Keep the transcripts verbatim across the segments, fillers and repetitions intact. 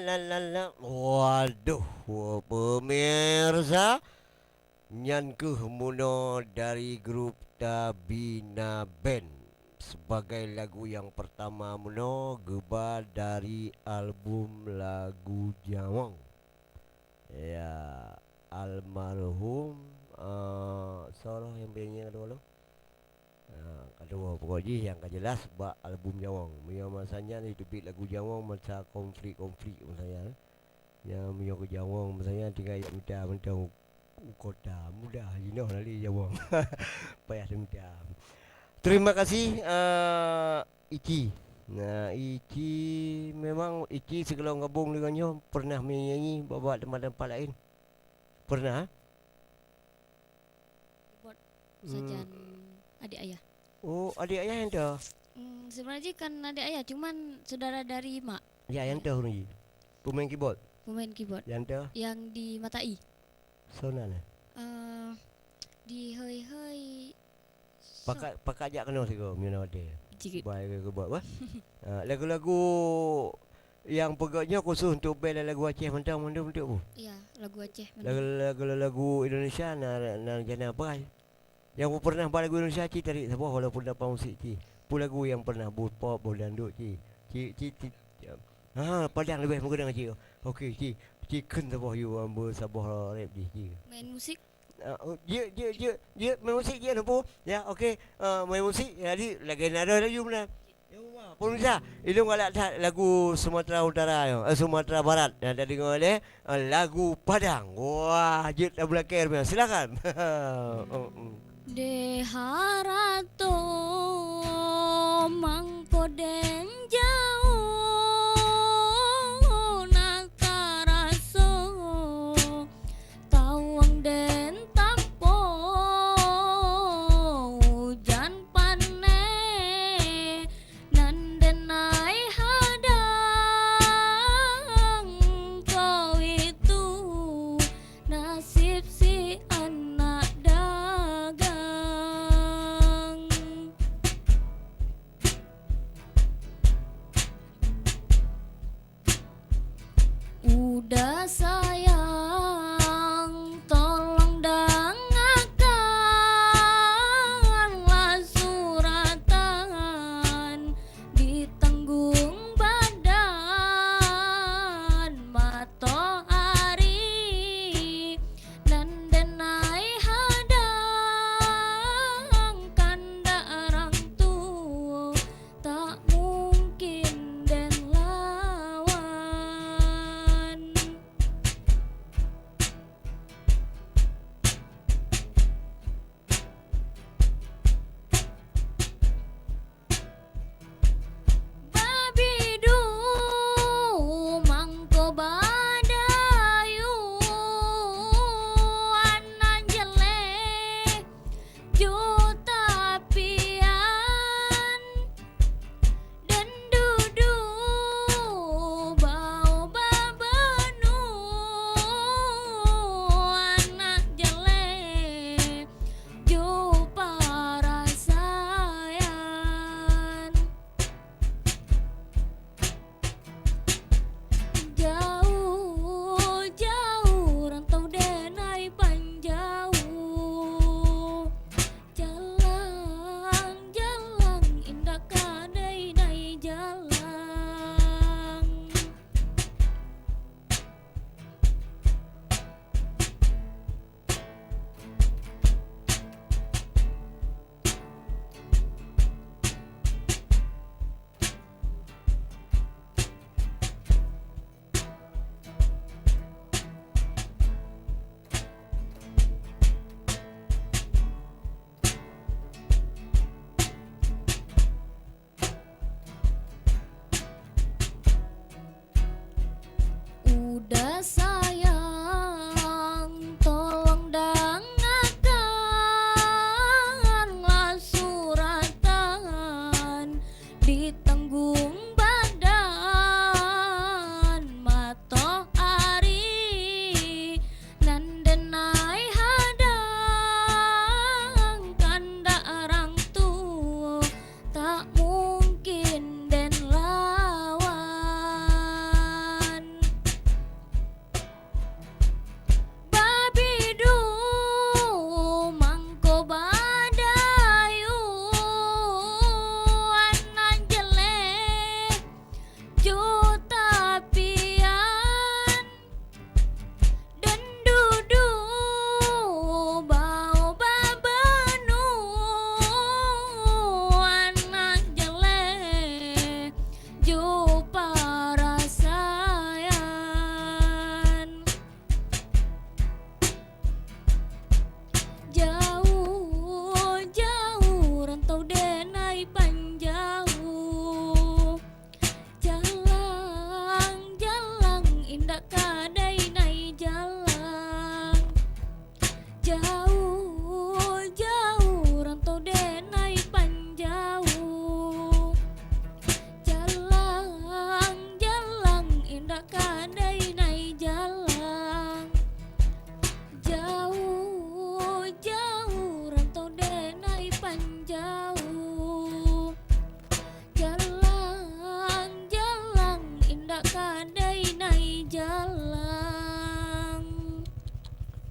Waduh, pemirsa, nyan keuh meunoe dari grup Tabina Band. Sebagai lagu nyang pertama meunoe geuba dari album lagu Jawang. Ya, almarhum, eh, soe roh nyang penyanyi ka tuwoe lom? Ah, ka tuwoe, pokok jih nyang ka jelas bak album Jawang. Meunyoe masa nyan jiteubiet lagu Jawang masa konflik-konflik masa nyan. Nyan meunyoe keu Jawang masa nyan tinggai jak mita mantong u kota. Mudah jinoe lali Jawang. Payah teumita. Terima kasih, eh, Ici. Nah, Ici memang Ici sigohlom gabong deungon nyoe pernah menyanyi bak-bak teumpat-teumpat laén. Pernah, eh? Keyboard. Hmm. Sajan adik ayah. Oh, adik ayah nyang toh? Hmm, sebenarnya kan adik ayah, cuman saudara dari mak. Ya, nyang toh ureueng jih? Pemain keyboard? Pemain keyboard. Nyang toh? Yang di Matai. Soe nan, eh? Eh, di Hoi Hoi. Pakat, pakat jak keunoe sigoe, meunyoe watèe. Jigit. Bai ke buat, bah. Ah, lagu-lagu nyang peugah nyoe khusus untuk band lagu Aceh mantong, mandum untuk bu? Iya, lagu Aceh mantong. Lagu, lagu, lagu Indonesia na, na jana bai. Nyang bu pernah ba lagu Indonesia ci tarik saboh walaupun tanpa musik ci. Peue lagu nyang pernah bu pop, bu dangdut ci. Ci, ci, ci, ha, Padang leubeh meukeunong ci. Okey, ci, ci kheun saboh yue ambo saboh rap jih ci. Main musik? Ah, oh, jeuet, jeuet, jeuet, jeuet, main musik jeuet, Teungku. Ya, okey. Ah, main musik, jadi lagèe nada laju meunan. Ya Allah, pemirsa, ilôn galak that lagu Sumatera Utara nyoe, eh, Sumatera Barat nyang tadeungoe lé, eh, lagu Padang. Wah, jeuet lagu lakèe, silakan. Oh, hmm. Deh harato mangko den jauh na taraso. Tawang den tampo ujan panéh, nan den ai hadang keu itu nasib si anak dagang.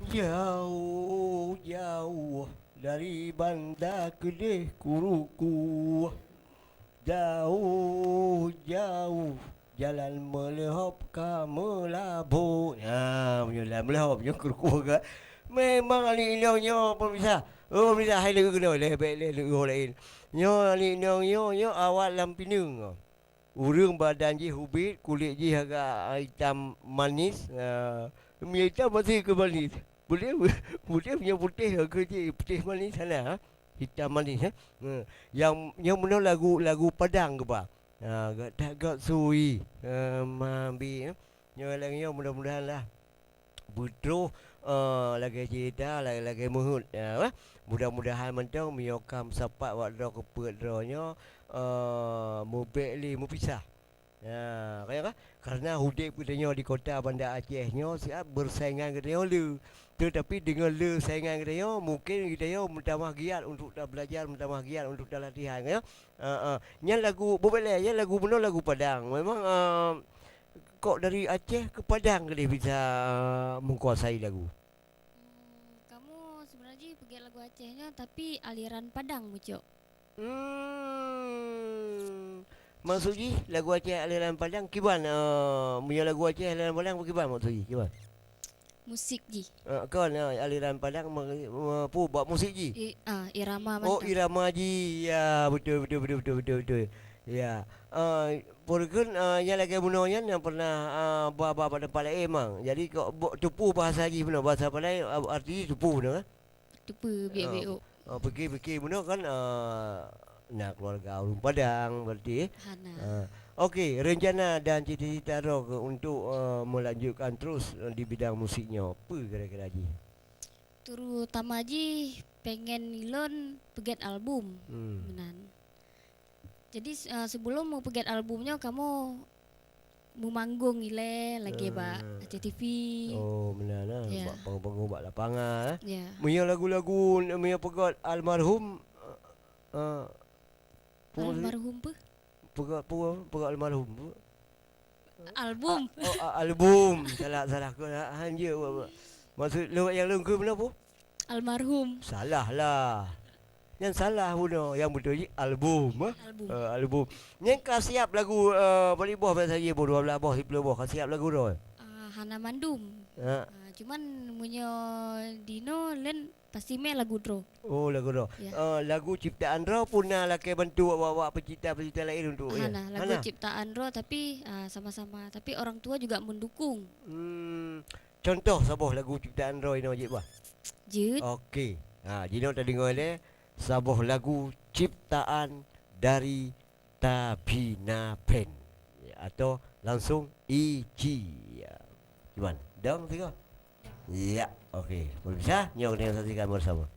Jauh-jauh dari Banda Keudeh Kuruku, jauh-jauh jalan meuleuhop ka meulabô. Nyan, meunyoe lam meuleuhop nyoe Kuruku ka. Memang aneuk inong nyoe pemirsa. Oh, pemirsa, hai leueu keunoe, lé bèk lé leueu laén. Nyoe aneuk inong nyoe, nyoe awak lam pineung. Ureueng badan jih ubit, kulét jih agak itam manis, ah, mie itam masih keu manis. Boleh, boleh punya putih keu jih, putih manis sana, ha? Hitam manis, ha? Ha. Nyang, nyang meunoe lagu, lagu Padang geuba. Ha, gak dak gak sui, ha, mambi, ha. Nyoe lagèe nyoe mudah-mudahan lah. Beutroh, eh, lagèe cerita, la-, lagèe meuheuet, ya, wah. Mudah-mudahan mantong meunyoe ka meusapat bak droe keu peuet droe nyoe, eh, mubèk lé meupisah. Ya, ka nyan ka? Karena udép geutanyoe di kota Banda Aceh nyoe siat beursaingan geutanyoe le. Teutapi deungon le saingan geutanyoe, mungken geutanyoe meutamah giat untuk tabeulajar, meutamah giat untuk talatihan, ya. Heeh. Nyan lagu, bubet lé, nyan lagu bunoe lagu Padang. Memang, eh, kok dari Aceh ke Padang keudeh bisa meukuasai lagu? Hmm, kamoe seubeunajih peugét lagu Aceh nyoe, tapi aliran Padang mucok. Hmm. Maksud jih lagu Aceh aliran Padang kiban, eh, meunyoe lagu Aceh aliran Padang kiban maksud jih? Kiban? Musik jih. Ah, kon, ah, aliran Padang me-, me-, pu, bak musik jih? I-, ah, irama mantong. Oh, irama jih. Ya, betul, betul, betul. Ya. Ah, peue kheun, ah, nyang lagèe bunoe nyan nyang pernah, ah, ba, ba, bak teumpat laén memang. Jadi, kok bu-, teupeue bahasa jih bunoe, bahasa Padang, ah, arti jih teupeue bunoe, kan? Teupeue biek-biek ôk. Ah, pike-pike bunoe kan, ah, na keluarga ureueng Padang berarti, eh? Hana. Ah, oke, rencana dan cita-cita droe keu untuk, eh, melanjutkan terus, eh, di bidang musik nyoe, peue kira-kira jih? Terutama jih pengen ilôn peugét album, hmm, meunan. Jadi, eh, sebelum meupeugét album nyoe, kamoe meumanggong ilèe lagèe bak, eh, Aceh T V. Oh, meunan lah. Ya. Bak panggung-panggung bak lapangan, eh. Ya. Meunyoe lagu-lagu, meunyoe peugét almarhum, eh, eh, peue maksud? Almarhum peue? Peugét, peugét, peugét almarhum peue? Album. Ah, oh, ah, album. Salah, salah. Keu, ah, han jeuet, buet, buet. Maksud lôn nyang lôn kheun bunoe peue? Almarhum. Salah lah. Nyan salah bunoe. Nyang beutôi jih album, eh? Album. Eh, album. Nyan ka siap lagu, eh, paléng boh biasa jih boh, dua blah boh, siplôh boh, ka siap lagu droe? Ah, hana mandum. Ha. Ah, cuman meunyoe dinoe lôn pasti mé lagu droe. Oh, lagu droe. Ya. Eh, lagu ciptaan droe pun na lakèe bantu awak-awak pencipta-pencipta laén untuk, ya? Hana, lagu ciptaan droe tapi, ah, sama-sama. Tapi orang tua juga mendukung. Hmm. Contoh saboh lagu ciptaan droe inoe jeuet bah? Jeuet. Oke. Ha, jinoe tadeungoe lé saboh lagu ciptaan dari Tabina Band. Ya, atau langsung E G. Ya. Cuman, dong tiga. Ya, oke. Pemirsa, nyoe kita saksikan bersama.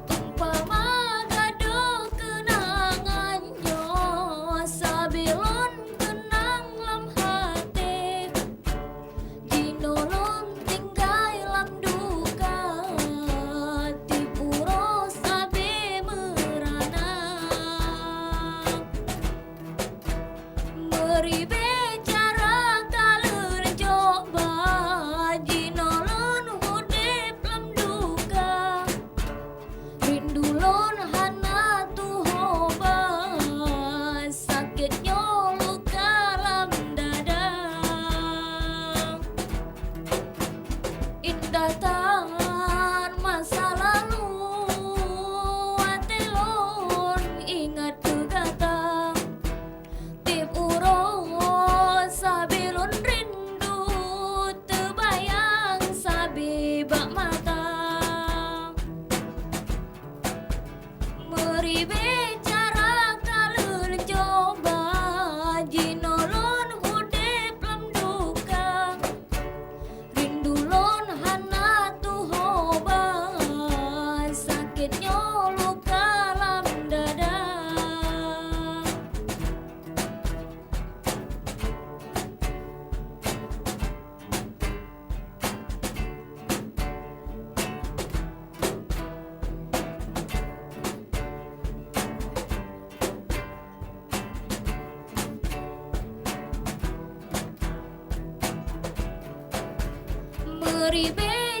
Tumpang Ribèe